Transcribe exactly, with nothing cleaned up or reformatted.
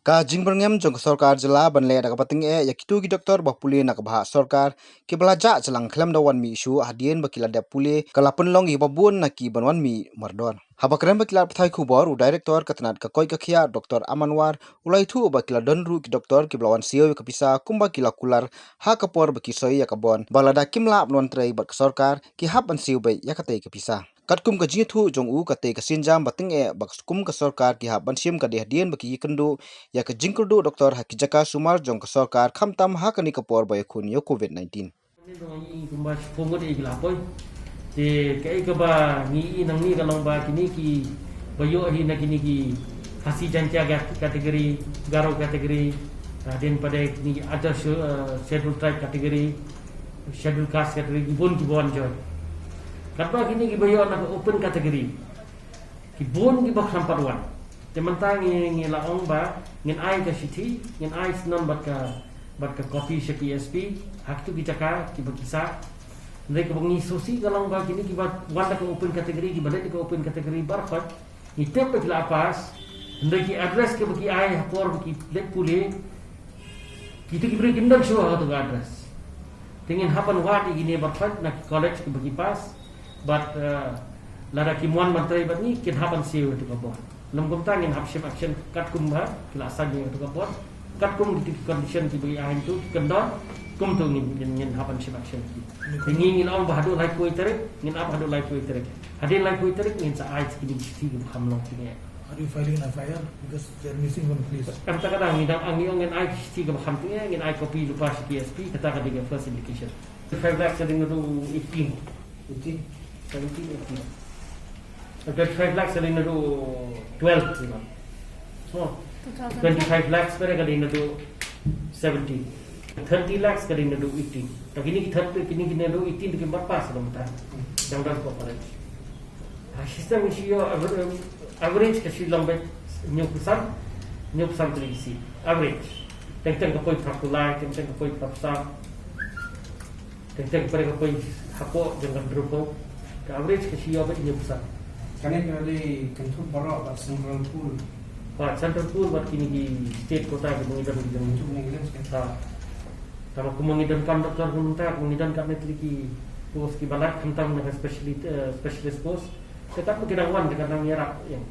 Ka jingbyrngem jong ka sorkar jylla ban leh da kaba tyngeh ïa kito ki doktor ba pule na ka bhah sorkar kiba la jah jlang khlem da wan mih shuh hadien ba ki la dep pule ka la pynlong ïa kiba bun na ki ban wan mih mardor. Haba kren bad ki lad pathai khubor, u Director ka tnat ka koit ka khiah, Doktor Aman War, u la ïathuh ba ki la don ruh ki doktor kiba la wan siew ïa ka pisa kumba ki la kular ha ka por ba ki soi ïa ka bond, ba lada kim lah ban wan trei bad ka sorkar, ki hap ban siew beit ïa katei ka pisa. Katkum ka jingïathuh jong u, katei ka sienjam ba tyngeh ba kum ka sorkar ki hap ban shim ka dei hadien ba ki ïakynduh ïa ka jingkyrduh doktor ha ki jaka sumar jong ka sorkar, khamtam ha kane ka por ba ïakhun ïa u Covid nineteen. Kumba shiphew ngut ïa ki la poi. Te kaei kaba ngi i nangne ka long ba kine kiba ïoh hi na kine ki Khasi Jaiñtia category, Garo category, hadien pat de kine ki other sche-, eh, scheduled tribe category, scheduled caste category, ki bun kiba wan join. Katba kine kiba ïoh na ka open category, ki bun kiba khlem pat wan. Te mynta ngi, ngi la ong ba ngin ai ka shithi, ngin ai syndon bad ka, bad ka copy sha ki S P ha kito ki jaka kiba ki sah. Hynrei kaba ngi sngewsih ka long ba kine kiba wan da ka open category, kiba leit da ka open category baroh khoit, ngi tip ba ki la pass. Hynrei ki address kiba ki ai ha por ba ki leit pule, kito ki briew kim don shuh ha kato ka address. Te ngin hap ban wad ïa kine baroh khoit na ki college kiba ki pass. Bad, eh, lada kim wan ban trei bad ngi, kin hap ban siew ïa kato ka bond. Lym kumta ngin hap shim action katkum ba ki la sign ïa kato ka bond. Katkum kito ki condition kiba ki ai hangto ki kyndon, kumto ngin, ngin, ngin hap ban shim action. Te ngi, ngi la ong ba haduh laiphew tarik, ngin ap haduh laiphew tarik. Hadien laiphew tarik ngin sa ai kine ki shithi kiba kham long tyngeh. Are you filing an F I R? Because they're missing one place. Em, kata ka dang, ngi dang, ngi ong ngin ai shithi kaba kham tyngeh, ngin ai copy lypa sha ki S P, kata ka dei ka first indication. Five lakhs ka dei naduh eighteen. Eighteen? Seventeen, eighteen. Twenty-five lakhs ka dei naduh twelve, you know. So, twenty-five lakhs pat ka dei naduh seventeen. Thirty lakhs ka dei naduh eighteen. Ta kine ki thirty, kine ki naduh eighteen te kim pat pass ka long ta. Dang dang ko college. Ha, system shi ïoh aver-, average ka shi long beit hynñiewphew san, hynñiewphew san tylli ki seat. Average. Teng teng ka poi phra phew lai, teng teng ka poi phra phew san. Teng teng ka poi hapoh jong ka hynriew phew. Ka average ka shi ïoh beit hynñiewphew san. Kane ka dei kynthup baroh bad central pool. Bad central pool bad kine ki state quota kiba ngi don ki jong ngi. Kynthup ngi don state. Ha. Tangba kumba ngi donkam doktor kumta, kumba ngi don katne tylli ki post kiba lait khamtam na ka specialist, eh, specialist post. Te katba ki dang wan te ka dang ïarap ïa ngi.